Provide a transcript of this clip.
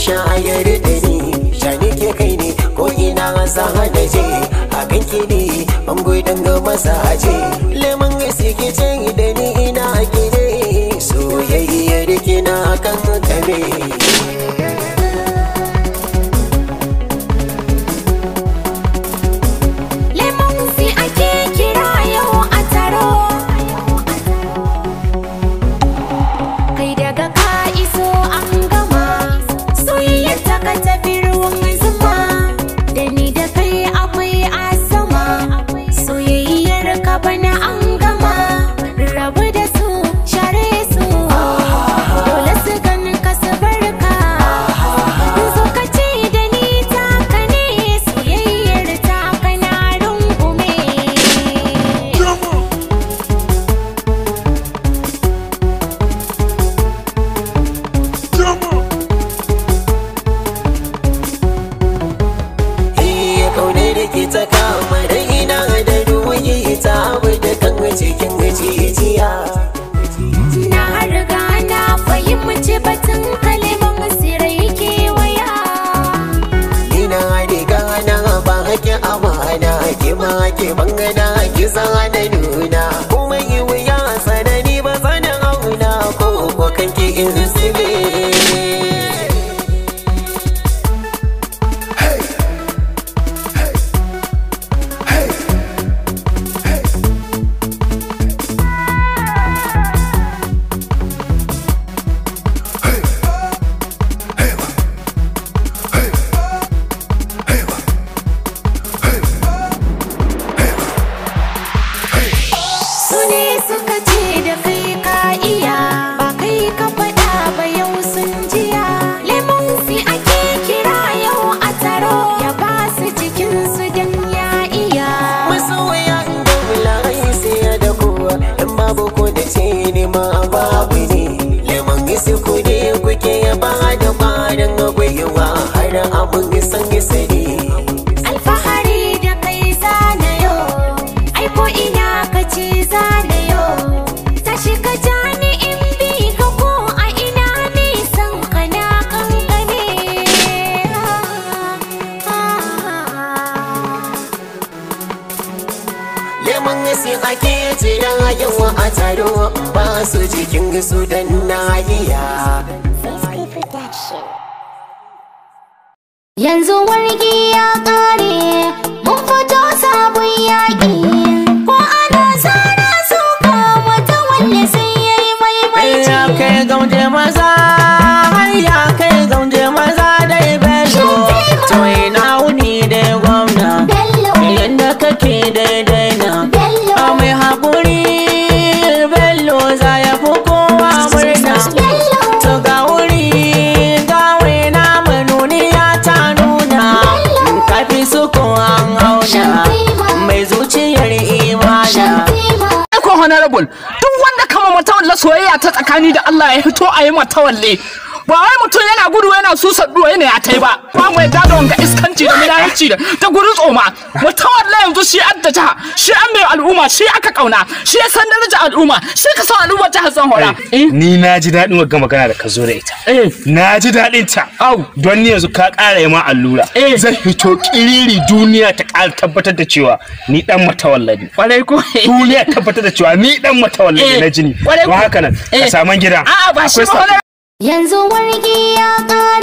shayar da ni shani ke kai ne ko ina za na je a ganki ne ban gudan ga mazaje lemon suke ce da ni ina gine soyayyar kina kan kame. Alfahari da kai zanayo, ai ko ina ka ce zanayo, tashi ka jani in bi ka ko a ina nisan ka na kankane. Lemon sai ake jira yawa a taro ba su jikin su dan nahiya. Yanzu wargi ya kare, mun fito sabon yaƙi. Ko ana tsara suka wata wanda sai ya yi maimaici. Ya kai gauje maza, ya kai gauje maza dai Bello. To ina wuni dai gwamna, yanda kake daidai na. A mai haƙuri Bello za ya fi kowa murna. To ga wuri ga waina manuniya ta nuna. Kafi su ko an auna, mai zuciyar imana. Ko honorable, duk wanda kama matawalla soyayya ta tsakani da Allah ya fito a yi matawalle. Ba wai mutum yana gudu yana susa duwa yana ya tai ba. Ba mu yadda da wanga iskanci da minahici da ta gudu tsoma. Matawalle yanzu shi adda jiha, shi an mai al'umma, shi aka kauna, shi ya san daraja al'umma, shi ka san al'umma jihar Zamfara. Ni na ji daɗin wagga magana da ka zo da ita. Na ji daɗin ta. Don ni yanzu ka ƙara yi ma allura. Zan fito ƙiriri duniya ta ƙara tabbatar da cewa ni ɗan matawalle ne. Kwarai ko. Duniya tabbatar da cewa ni ɗan matawalle ne na jini. Don haka nan ka saman gida. A'a ba shi ba. Yanzu wargi ya ƙare.